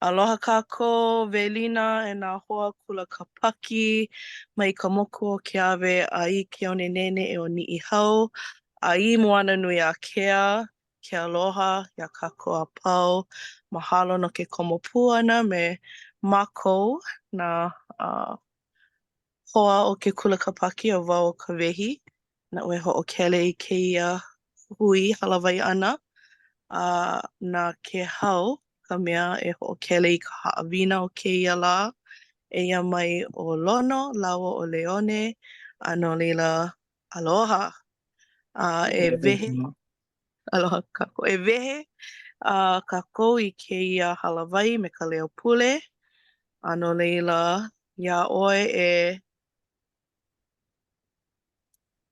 Aloha kākou, Welina e nā hoa kula Kāpaki mai ka moku o Keawe a i ke one neʻeneʻe o Niʻihau a i Moananuiākea. Ke aloha iā kākou a pau. Mahalo no ke komo pū ʻana me mākou nā uh, hoa o ke kula Kāpaki a wau ʻo Kawehi naʻu e hoʻokele i kēia hui hālāwai ʻana. A na Kēhau ka mea e hoʻokele i ka haʻawina o kēia lā. Eia mai ʻo Lono lāua ʻo Leone, a no laila, aloha. A e wehe, aloha kākou, e wehe uh, kākou i kēia hālāwai me ka leo pule. A no laila, iā ʻoe e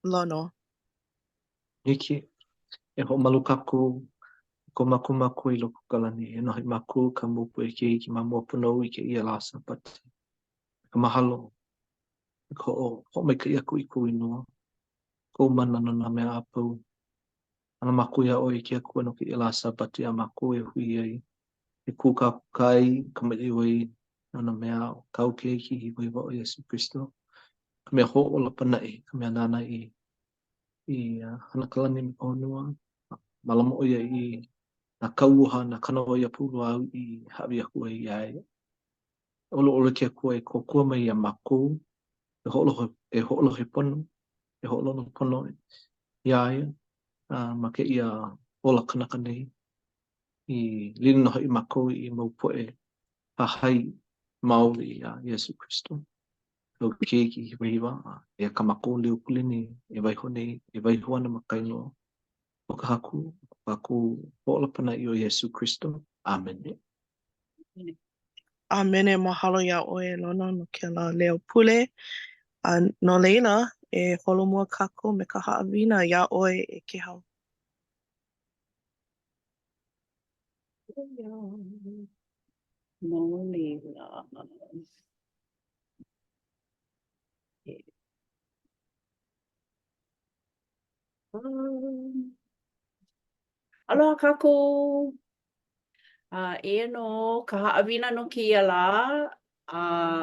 Lono. Hiki. E hoʻomalu kākou i ko mākou Makua i loko o ka lani, e noho i mākou ka mau poʻe keiki ma mua pono ou i kēia lā Sābati. Me ka mahalo, me ka hoʻo, hoʻomaikaʻi aku i kou inoa, kou mana no nā mea a pau. Mahalo mākou iā ʻoe e ke Akua no kēia lā Sābati a mākou e hui ai, e kūkākūkā ai, kamaʻilio ai no nā mea o kāu keiki hiwahiwa ʻo Iesū Kristo, ka mea hoʻōla pānaʻi, ka mea nāna i i hana ka lani me ka honua, mālama ʻo ia i nā kauoha, nā kānāwai a pau loa āu i hāʻawi aku ai iā ia. ʻOluʻolu e ke Akua e kōkua mai iā mākou, e hoʻolohe, e hoʻolohe pono, e hoʻolono pono iā ia uh, ma kēia ola kanaka nei. I lilo nō hoʻi mākou i mau poʻe hahai maoli iā Iesū Kristo. Kāu keiki hiwahiwa, a eia kā mākou leo pule nei e waiho nei, e waiho ana ma ka inoa o ka Haku, o ko kākou Hoʻōla Pānaʻi ʻo Iesū Kristo. ʻĀmene. ʻĀmene, mahalo iā ʻoe e Lono no kēlā leo pule. A no laila, e holomua kākou me ka haʻawina iā ʻoe e Kēhau. No laila. Um, aloha kākou. Uh, eia nō ka haʻawina no kēia lā, a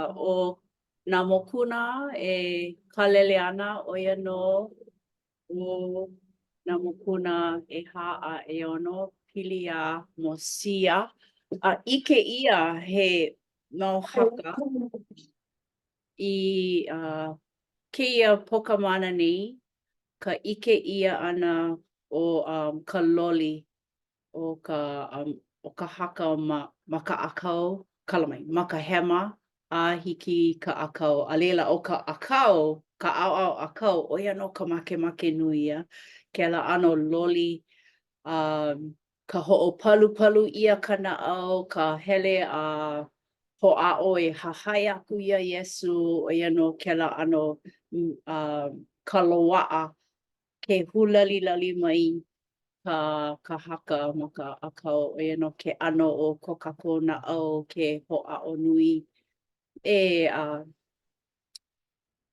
uh, ʻo nā mokuna e kālele ana, ʻo ia nō ʻo nā mokuna ʻehā a ʻeono pili iā Mosia. A ʻike ʻia he mau haka i uh, kēia poka mana nei, ka ʻike ʻia ʻana o um, ka loli o ka um, o ka haka ma, ma ka ʻākau, kala mai, ma ka hema a hiki i ka ʻākau. A laila, ʻo ka ʻākau, ka ʻaoʻao ʻākau, ʻo ia nō ka makemake nui ʻia, kēlā ʻano loli, um, ka hoʻopalupalu ʻia ka naʻau, ka hele a hoʻāʻo e hahai aku iā Iesū, ʻo ia nō kēlā ʻano um, ka loaʻa ke hūlalilali mai ka ka haka ma ka ʻākau, ʻo ia nō ke ʻano o ko kākou naʻau ke hoʻāʻo nui e a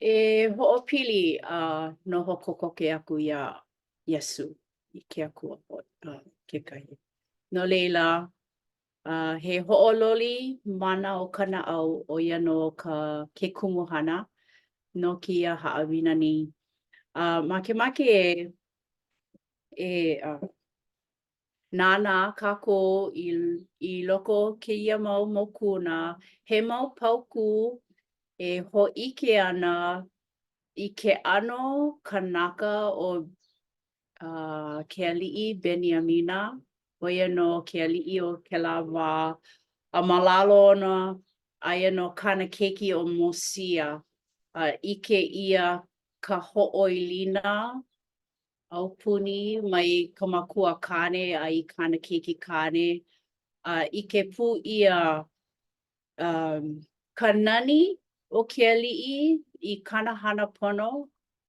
e hoʻopili a noho kokoke aku iā Iesū i ke Akua kekahi. No laila, Uh, he hoʻololi mana o ka naʻau, ʻo ia nō ka ke kumuhana no kēia haʻawina nei. Uh, makemake e, e uh, nānā kākou i, i loko o kēia mau mokuna, he mau paukū e hōʻike ana i ke ʻano kanaka o uh, ke aliʻi Beniamina, ʻo ia nō ke aliʻi o kēlā wā, a ma lalo ona, aia nō kāna keiki ʻo Mosia, a ʻike ʻia ka hoʻoilina aupuni mai ka makua kāne a i kāna keiki kāne, a ʻike pū ʻia um, ka nani o ke aliʻi i kāna hana pono,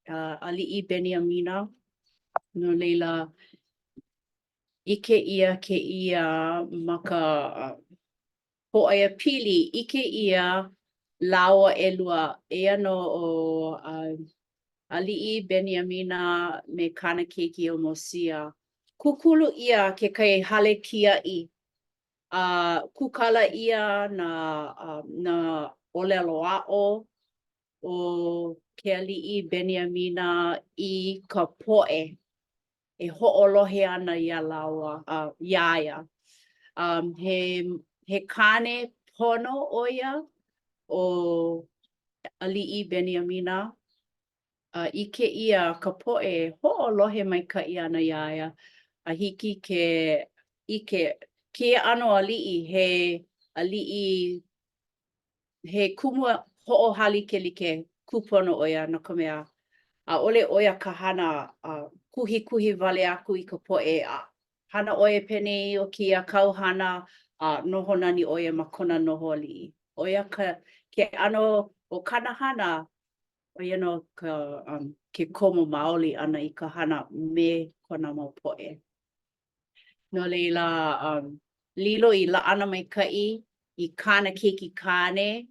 uh, aliʻi Beniamina. No laila, ʻike ʻia kēia ma ka uh, pōʻaiapili, ʻike ʻia lāua ʻelua, eia nō ʻo uh, aliʻi Beniamina me kāna keiki ʻo Mosia. Kūkulu ʻia kekahi hale kiaʻi. A kūkala ʻia nā nā ʻōlelo aʻo o ke aliʻi Beniamina i ka poʻe e hoʻolohe ana iā lāua, iā ia. He he kāne pono ʻo ia, ʻo Aliʻi Beniamina. A ʻike ʻia ka poʻe e hoʻolohe maikaʻi ana iā ia, a hiki ke ʻike kēia ʻano aliʻi, he aliʻi, he kumu hoʻohālikelike kūpono ʻo ia, no ka mea, ʻaʻole ʻo ia ka hana a kuhikuhi wale aku i ka poʻe, a hana ʻoe penei ʻo kēia kāu hana, a noho nani ʻo ia ma kona noho aliʻi. ʻO ia ka ke ʻano o kāna hana, ʻo ia nō ka um, ke komo maoli ʻana i ka hana me kona mau poʻe. No laila, um, lilo i laʻana maikaʻi i kāna keiki kāne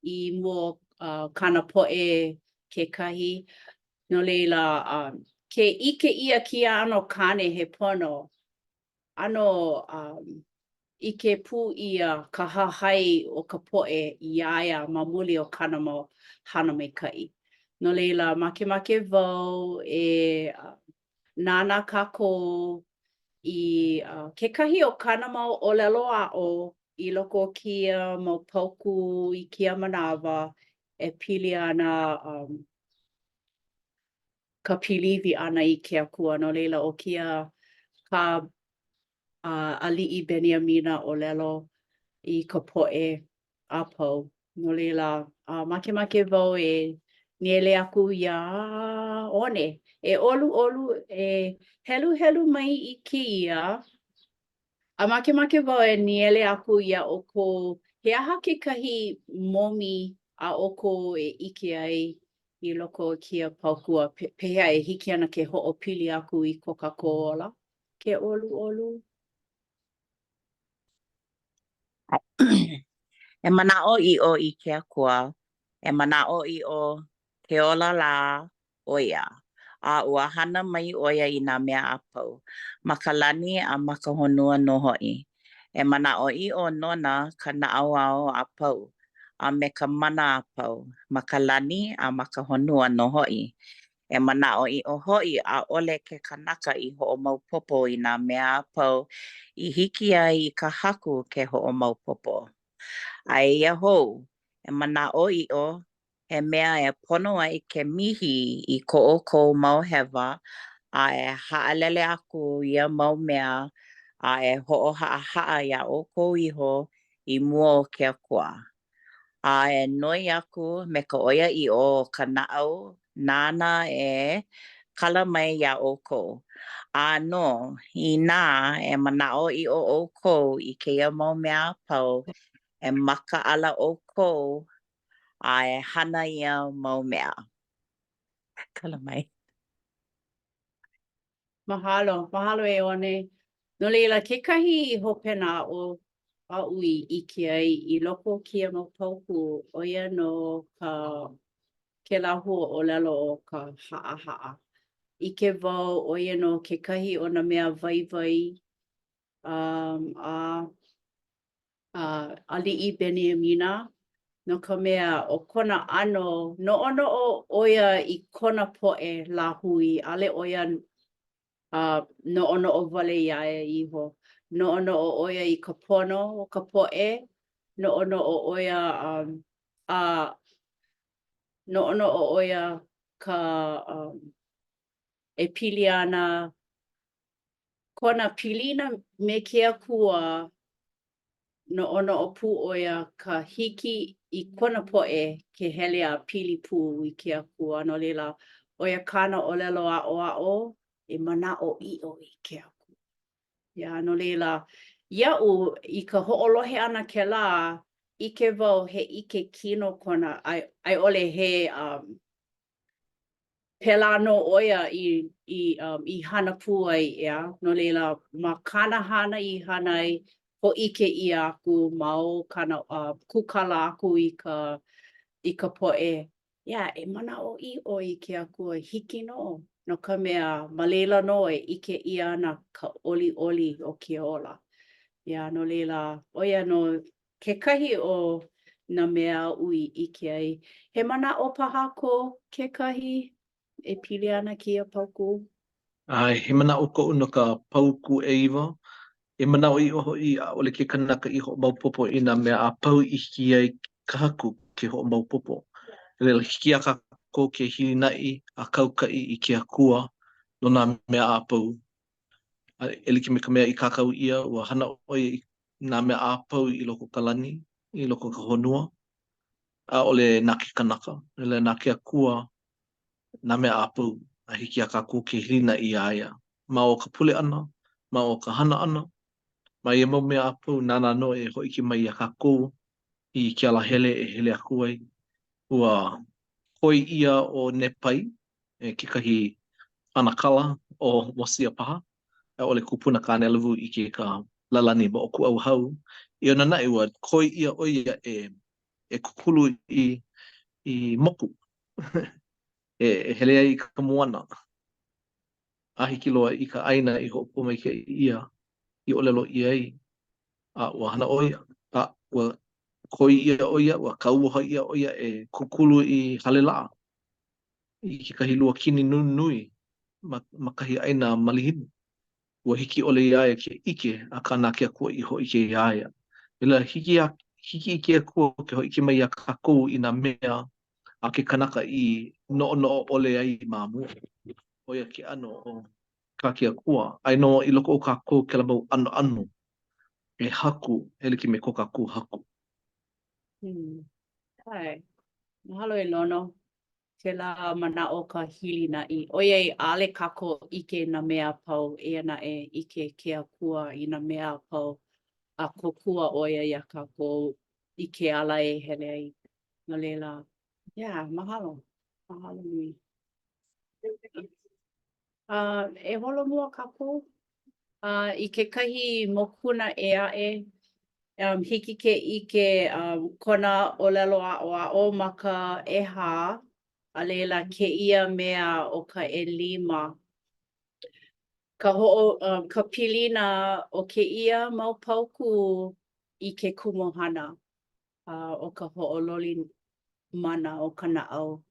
i mua o uh, kāna poʻe kekahi. No laila, um, ke ʻike ʻia kēia ʻano kāne he pono, ʻano um, ʻike pū ʻia ka hahai o ka poʻe iā ia ma muli o kāna mau hana maikaʻi. No laila, makemake wau e nānā kākou i kekahi o kāna mau ʻōlelo aʻo i loko o kēia mau paukū i kēia manawa e pili ana um, ka piliwi ʻana i ke Akua. No laila, ʻo kēia kā a Aliʻi Beniamina ʻōlelo i ka poʻe a pau. No laila, makemake wau e nīele aku iā One. E ʻoluʻolu, e heluhelu mai i kēia. A makemake wau e nīele aku iā ʻoukou, he aha kekahi momi a ʻoukou e ʻike ai i loko o kēia paukū a pehea e hiki ana ke hoʻopili aku i ko kākou ola? Ke ʻoluʻolu. E manaʻoʻiʻo i ke Akua, e manaʻoʻiʻo ke ola lā ʻo ia, a ua hana mai ʻo ia i nā mea a pau, ma ka lani a ma ka honua nō hoʻi. E manaʻoʻiʻo nona ka naʻauao a pau, a me ka mana a pau, ma ka lani a ma ka honua nō hoʻi. E manaʻoʻiʻo hoʻi ʻaʻole ke kanaka i hoʻomaopopo i nā mea a pau i hiki ai i ka Haku ke hoʻomaopopo. A eia hou, e manaʻoʻiʻo he mea e pono ai ke mihi i ko ʻoukou mau hewa a e haʻalele aku ia mau mea a e hoʻohaʻahaʻa iā ʻoukou iho i mua o ke Akua. A e noi aku me ka ʻoiaʻiʻo o ka naʻau nāna e kala mai iā ʻoukou. ʻĀnō, inā e manaʻoʻiʻo ʻoukou i kēia mau mea a pau, e makaʻala ʻoukou a e hana ia mau mea. Kala mai. Mahalo, mahalo e One. No laila, kekahi hopena aʻo aʻu i ʻike ai i loko o kēia mau paukū, ʻo ia nō ka kēlā hua ʻōlelo ʻo ka haʻahaʻa. ʻIke wau ʻo ia nō kekahi o nā mea waiwai um, a a Aliʻi Beniamina, no ka mea, ʻo kona ʻano, noʻonoʻo ʻo ia i kona poʻe lāhui, ʻaʻole ʻo ia uh, noʻonoʻo wale iā ia iho. Noʻonoʻo ʻo ia i ka pono o ka poʻe, noʻonoʻo ʻo ia um, a noʻonoʻo ʻo ia ka um, e pili ana kona pilina me ke Akua, noʻonoʻo pū ʻo ia ka hiki i kona poʻe ke hele a pili pū i ke Akua. No laila, ʻo ia kāna ʻōlelo aʻoaʻo e manaʻoʻiʻo i ke Akua. Yeah, no laila, iaʻu i ka hoʻolohe ʻana kēlā, ʻike wau he ʻike kino kona, a i ʻole he um, Pēlā nō ʻo ia i, i, um, i hana pū ai, ʻeā? No laila, ma kāna hana i hana ai, hōʻike ʻia aku ma o kāna uh, kūkala aku i ka, i ka poʻe, yeah, e manaʻoʻiʻo i ke Akua, hiki nō, no ka mea, ma laila nō e ʻike ʻia ana ka ʻoliʻoli o ke ola. Yeah, no laila, ʻo ia nō kekahi o nā mea aʻu i ʻike ai. He manaʻo paha ko kekahi e pili ana kēia paukū? ʻAe, he manaʻo koʻu no ka paukū ʻeiwa. E manaʻoʻiʻo hoʻi, ʻaʻole ke kanaka i hoʻomaopopo i nā mea a pau i hiki ai ka Haku ke hoʻomaopopo. No laila, hiki iā kākou ke hilinaʻi a kaukaʻi i ke Akua no nā mea a pau. A e like me ka mea i kākau ʻia, ua hana ʻo ia i nā mea a pau i loko o ka lani, i loko o ka honua, ʻaʻole na ke kanaka, no laila na ke Akua nā mea a pau, a hiki iā kākou ke hilinaʻi iā ia. Ma o ka pule ʻana, ma o ka hana ʻana, ma ia mau mea a pau, nāna nō e hōʻike mai iā kākou i ke alahele e hele aku ai. Ua koi ʻia ʻo Nepai e kekahi ʻanakala o Mosia paha, ʻaʻole kupuna kāne lewu i ka lālani moʻokūʻauhau. Eia naʻe, ua koi ʻia ʻo ia e e kūkulu i i moku e hele ai i ka moana a hiki loa i ka ʻāina i hoʻopōmaikaʻi ʻia i ʻōlelo ʻia ai, a ua hana ʻo ia, a ua koi ʻia ʻo ia, ua kauoha ʻia ʻo ia e kūkulu i hale laʻa i kekahi luakini nunui ma, ma kahi ʻāina malihini. Ua hiki ʻole iā ia ke ʻike, akā na ke Akua i hōʻike iā ia. No laila, hiki iā, hiki i ke Akua ke hōʻike mai iā kākou i nā mea a ke kanaka i noʻonoʻo ʻole ai ma mua. ʻO ia ke ʻano o kā ke Akua. Aia nō i loko o kākou kēlā mau ʻanoʻano e haku e like me ko kākou Haku. Hmm. ʻAe. Mahalo e Lono. Kēlā manaʻo ka hilinaʻi, ʻoiai ʻaʻole kākou ʻike nā mea a pau, eia naʻe ʻike ke Akua i nā mea a pau, a kōkua ʻo ia iā kākou i ke ala e hele ai. No laila, yeah, mahalo. Mahalo nui. Uh, e holomua kākou uh, i kekahi mokuna ʻē aʻe. Um, hiki ke ʻike um, kona ʻōlelo aʻoaʻo ma ka ʻehā, a laila kēia mea o ka ʻelima. Ka hoʻo, um, ka pilina o kēia mau paukū i ke kumuhana. uh, o ka hoʻololi mana o ka naʻau.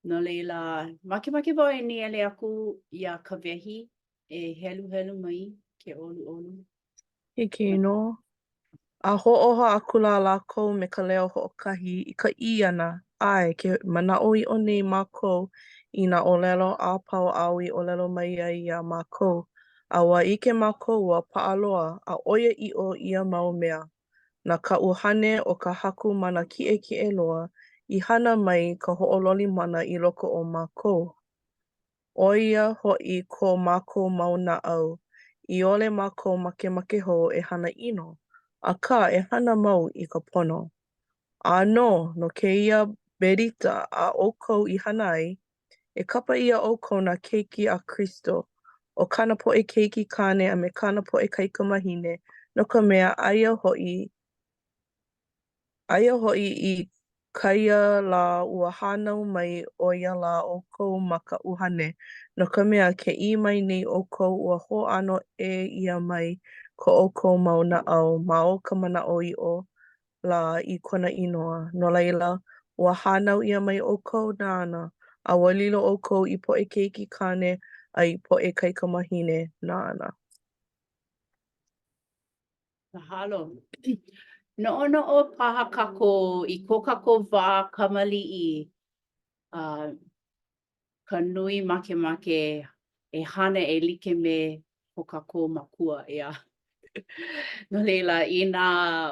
No laila, makemake wau e nīele aku iā Kawehi e heluhelu mai ke ʻoluʻolu. Hiki nō. A hoʻōho akula lākou me ka leo hoʻokahi, i ka ʻī ʻana, ʻAe, ke manaʻoʻiʻo nei mākou i nā ʻōlelo a pau āu i ʻōlelo mai ai iā mākou, a ua ʻike mākou ua paʻa loa a ʻoiaʻiʻo ia mau mea. Na ka ʻUhane o ka Haku Mana Kiʻekiʻe Loa i hana mai ka hoʻololi mana i loko o mākou, ʻo ia hoʻi ko mākou mau naʻau, i ʻole mākou makemake hou e hana ʻino, akā, e hana mau i ka pono. ʻĀnō, no kēia berita a ʻoukou i hana ai, E kapa ʻia ʻoukou nā keiki a Kristo, ʻo kāna poʻe keiki kāne a me kāna poʻe kaikamahine, no ka mea, aia hoʻi, aia hoʻi i kēia lā ua hānau mai ʻo ia lā ʻoukou ma ka ʻUhane, no ka mea, ke ʻī mai nei ʻoukou ua hōʻano ʻē ʻia mai ko ʻoukou mau naʻau ma o ka manaʻoʻiʻo lā i kona inoa, no laila, ua hānau ʻia mai ʻoukou nāna, a ua lilo ʻoukou i poʻe keiki kāne a i poʻe kaikamahine nāna. Mahalo. Noʻonoʻo paha kākou i ko kākou wā kamaliʻi, uh, ka nui makemake e hana e like me ko kākou makua, ʻeā. No laila, inā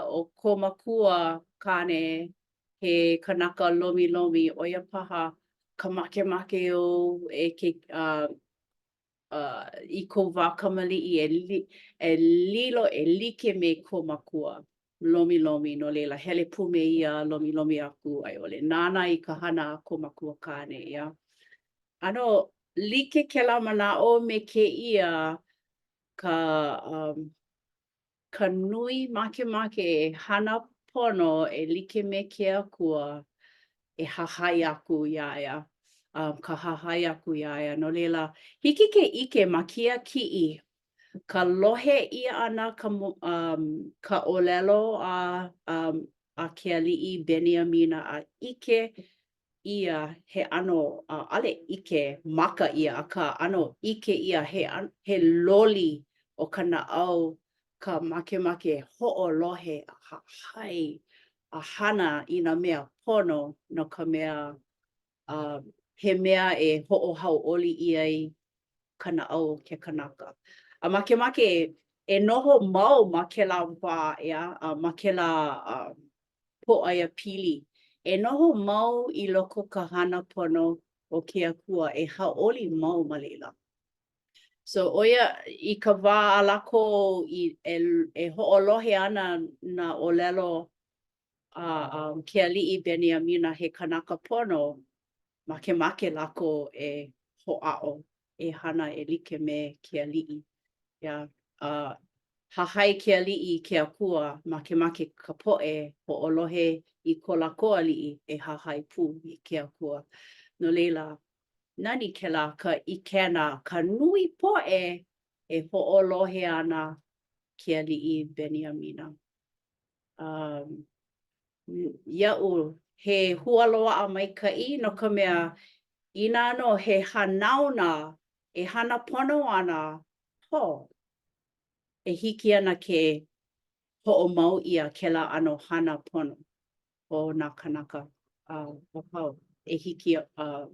ʻo ko makua kāne he kanaka lomilomi, ʻo ia paha ka makemake ou e ke uh, uh, i kou wā kamaliʻi e, li, e lilo e like me ko makua lomilomi, no laila, hele pū me ia lomilomi aku, a i ʻole nānā i ka hana a ko makua kāne, ʻeā. ʻAno like kēlā manaʻo me kēia ka um, ka nui makemake e hana pono e like me ke Akua e hahai aku iā ia, um, ka hahai aku iā ia. No laila, hiki ke ʻike ma kēia kiʻi. Ka lohe ʻia ʻana ka um ka ʻōlelo a um a ke aliʻi Beniamina a ʻike ʻia he ʻano ʻaʻole ʻike maka ʻia, akā ʻano ʻike ʻia he he loli o ka naʻau ka makemake hoʻolohe a hahai a hana i nā mea pono no ka mea uh, he mea e hoʻohauʻoli ʻia ai ka naʻau o ke kanaka. A makemake e noho mau ma kēlā wā, ʻeā, a ma kēlā uh, pōʻaiapili, e noho mau i loko ka hana pono o ke Akua, e hauʻoli mau ma laila. So ʻo ia, i ka wā a lākou i, e, e hoʻolohe ana nā ʻōlelo a um, ke aliʻi Beniamina he kanaka pono, makemake lākou e hoʻāʻo e hana e like me ke aliʻi. Yeah. Uh, hahai ke aliʻi i ke akua, makemake ka poʻe hoʻolohe i ko lākou aliʻi e hahai pū i ke akua. No laila, nani kēlā ka ʻikena, ka nui poʻe e hoʻolohe ana ke aliʻi Beniamina. Um, iaʻu, he hualoaʻa maikaʻi no ka mea, inā nō he hanauna e hana pono ana, ho, e hiki ana ke hoʻomau ʻia kēlā ʻano hana pono o nā kānaka a pau e hiki, uh,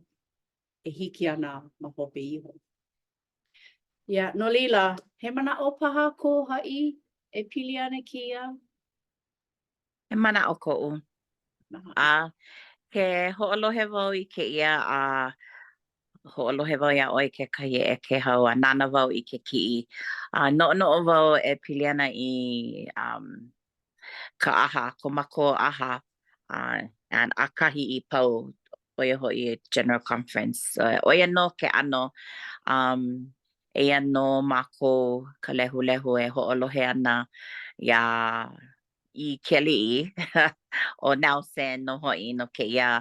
e hiki ana ma hope iho. Yeah, no laila, he manaʻo paha ko haʻi e pili ana kēia? He manaʻo koʻu. A ke hoʻolohe wau i kēia a hoʻolohe wau iā ʻoe kekahi e Kēhau a nānā wau i ke kiʻi. A noʻonoʻo wau e pili ana i um ka ʻaha, ko mākou ʻaha a and ʻakahi i pau, ʻo ia hoʻi General Conference. So, ʻo ia nō ke ʻano um eia nō mākou ka lehulehu e hoʻolohe ana iā i ke aliʻi ʻo Nelson nō hoʻi no kēia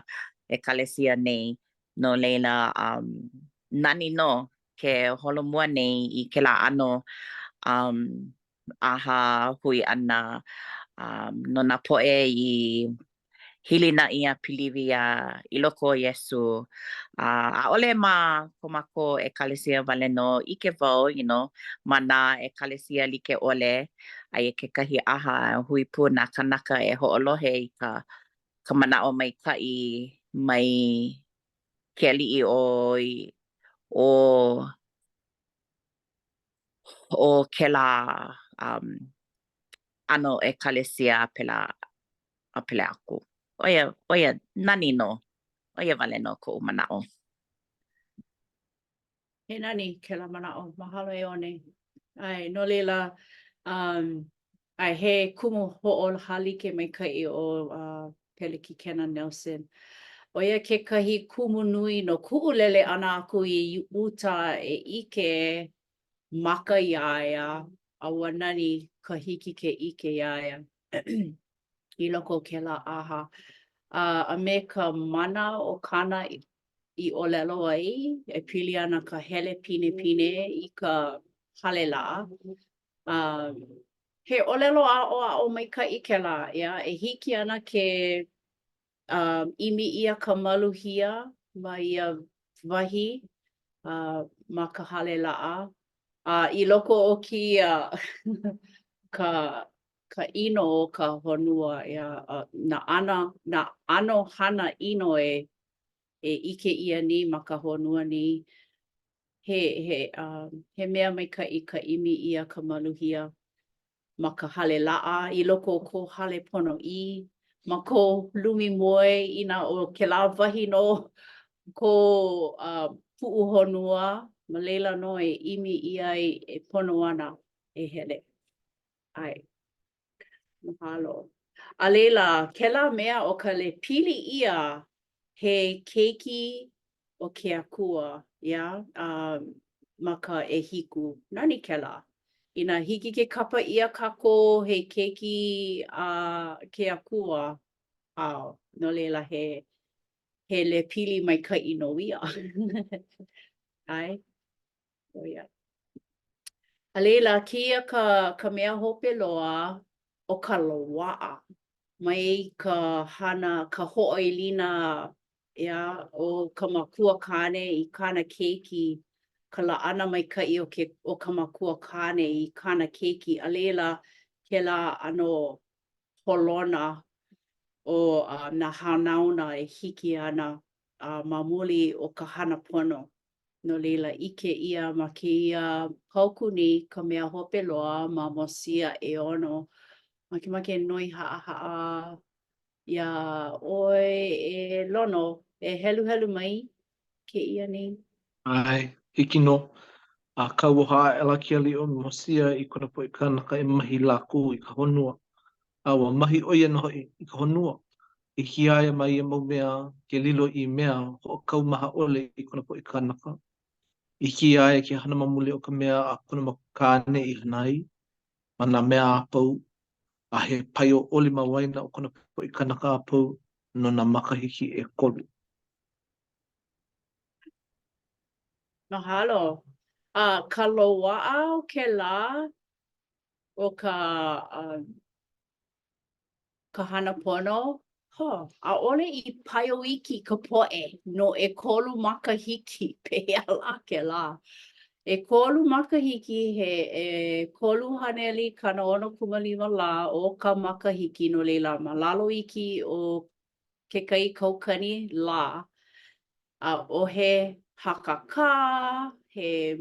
ʻekalesia nei. No laila, um, nani nō ke holomua nei i kēlā ʻano um, ʻaha hui ʻana um, no nā poʻe i hilinaʻi a piliwi a i loko o Iesū. A ʻaʻole ma ko mākou ʻekalesia wale nō, ʻike wau, you know, ma nā ʻekalesia like ʻole, aia kekahi ʻaha hui pū nā kānaka e hoʻolohe i ka ka manaʻo maikaʻi mai ke aliʻi o o o kēlā um, ʻano ʻekalesia a pēlā a pēlā aku. ʻO ia, ʻo ia, nani nō. ʻO ia wale nō koʻu manaʻo. He nani kēlā manaʻo. Mahalo e One. ʻAe, no laila, um, ʻae, he kumu hoʻohālike maikaʻi ʻo uh, Pelekikena Nelson. ʻO ia kekahi kumu nui no kuʻu lele ʻana aku i Utah e ʻike maka iā ia, a ua nani ka hiki ke ʻike iā ia i loko o kēlā ʻaha. A, a me ka mana o kāna i, i ʻōlelo ai e pili ana ka hele pinepine i ka hale laʻa. A, he ʻōlelo aʻoaʻo maikaʻi kēlā, ʻeā, e hiki ana ke um, ʻimi ʻia ka maluhia ma ia wahi uh, ma ka hale laʻa. A i loko o kēia ka ka ʻino o ka honua, ʻeā, uh, nā ʻana, nā ʻano hana ʻino e e ʻike ʻia nei ma ka honua nei, he, he, um, he mea maikaʻi ka ʻimi ʻia ka maluhia ma ka hale laʻa, i loko o kou hale ponoʻī, ma kou lumi moe, inā ʻo kēlā wahi nō kou uh, puʻuhonua, ma laila nō e ʻimi ʻia ai e pono ana e hele. ʻAe. Mahalo. A laila, kēlā mea o ka lepili ʻia he keiki o ke Akua, yeah, um, ma ka ʻehiku. Nani kēlā. Inā hiki ke kapa ʻia kākou he keiki a ke Akua, oh, no laila he, he lepili maikaʻi nō ia. ʻAe? ʻO ia. A laila, kēia ka, ka mea hope loa o ka loaʻa mai ka hana, ka hoʻoilina, ʻeā, o ka makua kāne i kāna keiki, ka laʻana maikaʻi o ke, o ka makua kāne i kāna keiki, a laila, kēlā ʻano holona o nā hanauna e hiki ana ma muli o ka hana pono. No laila, ʻike ʻia ma kēia paukū nei ka mea hope loa ma Mosia ʻeono. Makemake e noi haʻahaʻa iā ʻoe e Lono, e heluhelu mai kēia nei. ʻAe, hiki nō. A kauoha aʻela ke aliʻi ʻo Mosia i kona poʻe kānaka e mahi lākou i ka honua, a ua mahi ʻo ia nō hoʻi i ka honua. Hiki iā ia ma ia mau mea ke lilo i mea hoʻokaumaha ʻole i kona poʻe kānaka. Hiki iā ia ke hana ma muli o ka mea a kona makuakāne i hana ai ma nā mea a pau, a he paio ʻole ma waena o kona poʻe kānaka a pau no nā makahiki ʻekolu. Mahalo. A ka loaʻa o kēlā o ka ka hana pono, huh, ʻaʻole i paio iki ka poʻe no ʻekolu makahiki, pehea lā kēlā? ʻEkolu makahiki, he 365 lā o ka makahiki, no laila, ma lalo iki o kekahi kaukani lā, ʻaʻohe hakakā, he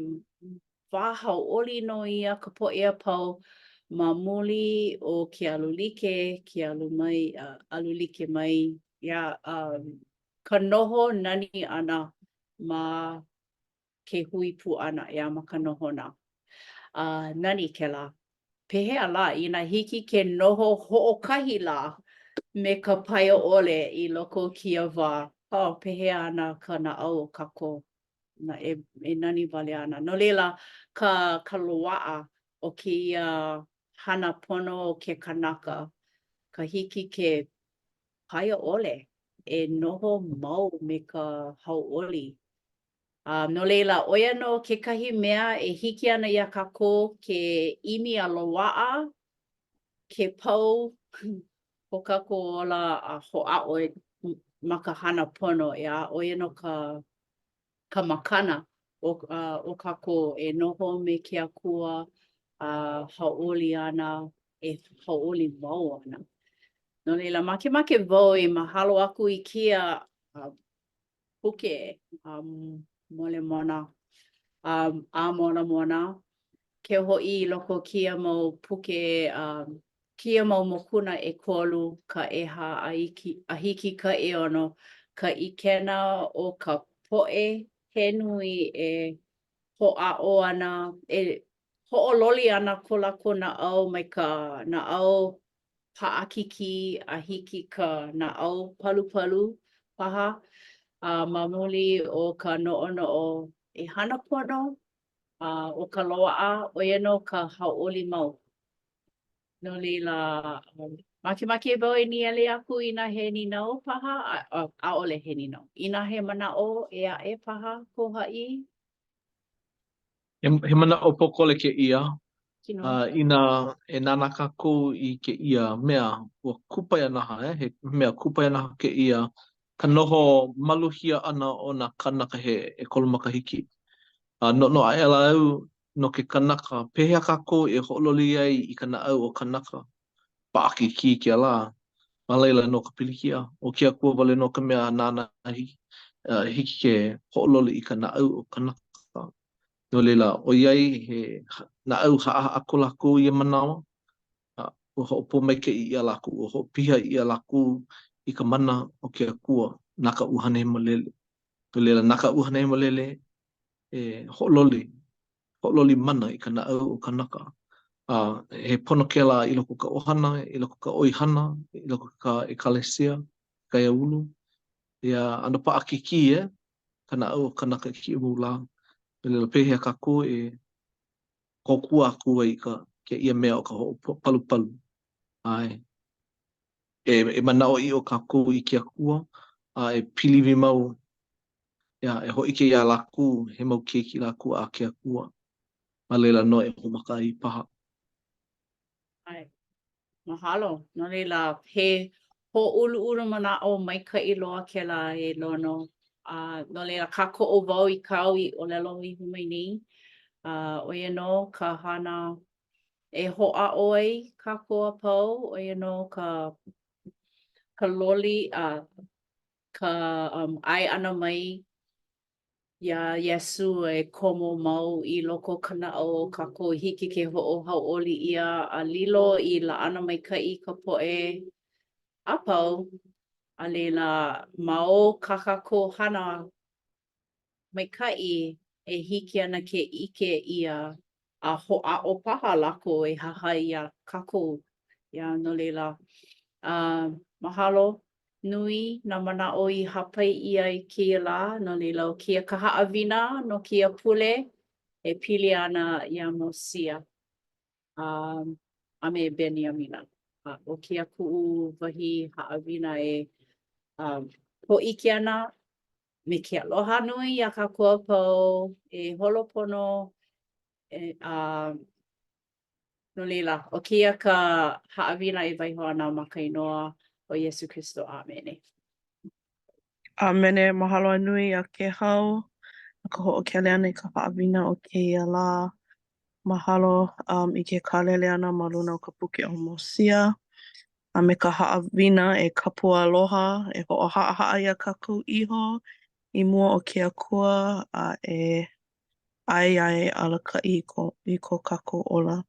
wā hauʻoli nō ia ka poʻe a pau ma muli o ke alu like, ke alu mai, alu like mai, yeah, ka noho nani ʻana ma ke hui pū ʻana, ʻeā, ma ka nohona. A nani kēlā. Pehea lā, inā hiki ke noho hoʻokahi lā me ka paio ʻole i loko o kēia wā, oh, pehea ana ka naʻau o kākou? Na, e, e nani wale ana. No laila, ka, ka loaʻa o kēia hana pono o ke kanaka, ka hiki ke paio ʻole, e noho mau me ka hauʻoli. A no laila, ʻo ia nō kekahi mea e hiki ana iā kākou ke ʻimi a loaʻa, ke pau ko kākou ola a hoʻāʻo ma ka hana pono, ʻeā, ʻo ia nō ka ka makana o, o kākou e noho me ke Akua a hauʻoli ana, e hauʻoli mau ana. No laila, makemake wau e mahalo aku i kēia puke a Molemona, a, a Moramona, keu hoʻi i loko o kēia mau puke, um, kēia mau mokuna ʻekolu, ka ʻehā a iki, a hiki ka ʻeono, ka ʻikena o ka poʻe he nui e hoʻāʻo ana, e hoʻololi ana ko lākou naʻau mai ka naʻau paʻakikī a hiki ka naʻau palupalu paha, a ma muli o ka noʻonoʻo e hana pono, a ʻo ka loaʻa, ʻo ia nō ka hauʻoli mau. No laila, makemake wau e nīele aku inā he nīnau paha, ʻaʻole he nīnau, inā he manaʻo ʻē aʻe paha ko haʻi. He, he manaʻo pōkole kēia. Uh, inā e nānā kākou i kēia mea, ua kupaianaha, eh? He mea kupaianaha kēia, ka noho maluhia ʻana o nā kānaka he ʻekolu makahiki. A uh, noʻonoʻo aʻela au no ke kanaka, pehea kākou e hoʻololi ai i ka naʻau o kanaka? Paʻakikī kēlā. Ma laila nō ka pilikia. ʻO ke Akua wale nō ka mea nāna hiki, uh, hiki ke hoʻololi i ka naʻau o kanaka. No laila, ʻoiai he naʻau haʻahaʻa ko lākou ia manawa, a ua hoʻopōmaikaʻi ʻia lākou, ua hoʻopiha ʻia lākou i ka mana o ke Akua na ka ʻUhane Hemolele. No laila, na ka ʻUhane Hemolele e hoʻololi, hoʻololi mana i ka naʻau o kanaka. A he pono kēlā i loko o ka ʻohana, i loko o ka ʻoihana, i loko o ka ʻekalesia, kaiāulu. Ia ʻano paʻakikī, eh? ka naʻau o kanaka i kēia mau lā. No laila, pehea kākou e kōkua aku ai i ka kēia mea o ka hoʻopalupalu? ʻAe. E, e manaʻoʻiʻo kākou i ke Akua, a e piliwi mau, ia, e hōʻike iā lākou he mau keiki lākou a ke Akua. Ma laila nō e hoʻomaka ai paha. ʻAe. Mahalo. No laila, he hōʻuluʻulu manaʻo maikaʻi loa kēlā e Lono. A no laila, kākoʻo wau i kāu i ʻōlelo iho mai nei. A ʻo ia nō ka hana e hoʻāʻo ai kākou a pau, ʻo ia nō ka ka loli a ka um, ʻae ʻana mai iā Iesū e komo mau i loko o ka naʻau o kākou i hiki ke hoʻohauʻoli ʻia a lilo i laʻana maikaʻi i ka poʻe a pau. A laila, ma o kā kākou hana maikaʻi e hiki ana ke ʻike ʻia a hoʻāʻo paha lākou e hahai iā kākou. Yeah, no laila, uh, mahalo nui nā manaʻo i hāpai ʻia i kēia lā, no laila, ʻo kēia ka haʻawina no kēia pule e pili ana iā Mosia um, a me Beniamina. A ʻo kēia kuʻu wahi haʻawina e um, hōʻike ana me ke aloha nui iā kākou a pau e holopono e, a no laila, ʻo kēia ka haʻawina e waiho ana ma ka inoa o Iesū Kristo. ʻĀmene. ʻĀmene. Mahalo a nui iā Kēhau no ka hoʻokele ʻana i ka haʻawina o kēia lā. Mahalo um, i ke kālele ʻana ma luna o ka puke o Mosia a me ka haʻawina e kapu aloha, e hoʻohaʻahaʻa iā kākou iho i mua o ke Akua a e ʻae iā ia e alakaʻi i ko, i ko kākou ola.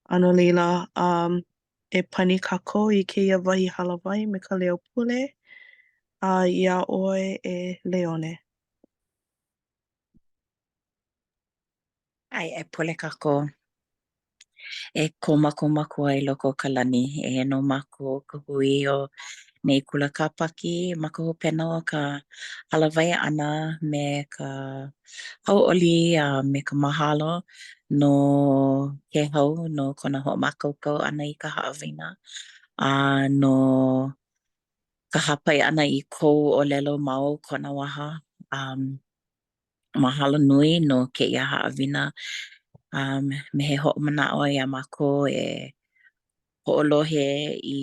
A no laila, um, e pani kākou i kēia wahi hālāwai me ka leo pule, a iā ʻoe e Leone. ʻAe, e pule kākou. E ko mākou Makua i loko o ka lani, eia nō mākou ka hui o nei kula Kāpaki ma ka hopena o ka hālāwai ʻana me ka hauʻoli a me ka mahalo no Kēhau no kona hoʻomākaukau ʻana i ka haʻawina a no ka hāpai ʻana i kou ʻōlelo ma o kona waha. Um Mahalo nui no kēia haʻawina um me he hoʻomanaʻo iā mākou e hoʻolohe i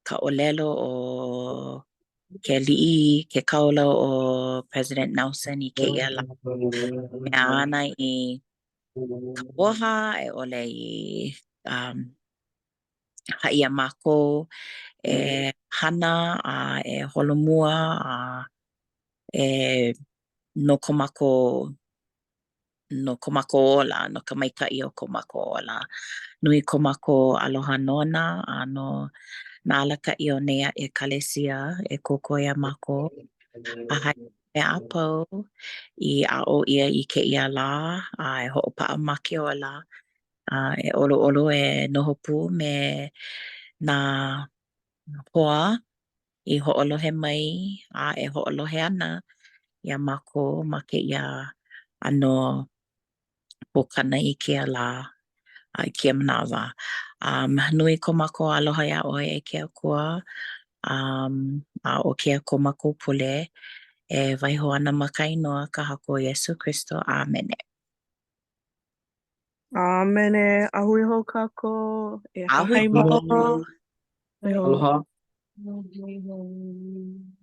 ka ʻōlelo o ke aliʻi, ke kāula ʻo President Nelson i kēia lā mea āna i kauoha a i ʻole i um haʻi iā mākou e hana a e holomua a e no ko mākou no ko mākou ola, no ka maikaʻi o ko mākou ola. Nui ko mākou aloha nona a no nā alakaʻi o nei ʻekalesia e kōkua iā mākou. A mea a pau i aʻo ʻia i kēia lā a e hoʻopaʻa ma ke ola a e ʻoluʻolu e noho pū me nā hoa i hoʻolohe mai a e hoʻolohe ana iā mākou ma kēia ʻano pukana i kēia lā a i kēia manawa. Um, nui ko mākou aloha iā ʻoe e ke Akua, um, a ʻo kēia ko mākou pule e waiho ana ma ka inoa ka Haku ʻo Iesū Kristo. ʻĀmene. ʻĀmene. A hui hou kākou. E A hui hahai mau. hou. Hui hou. Aloha. Hui hou.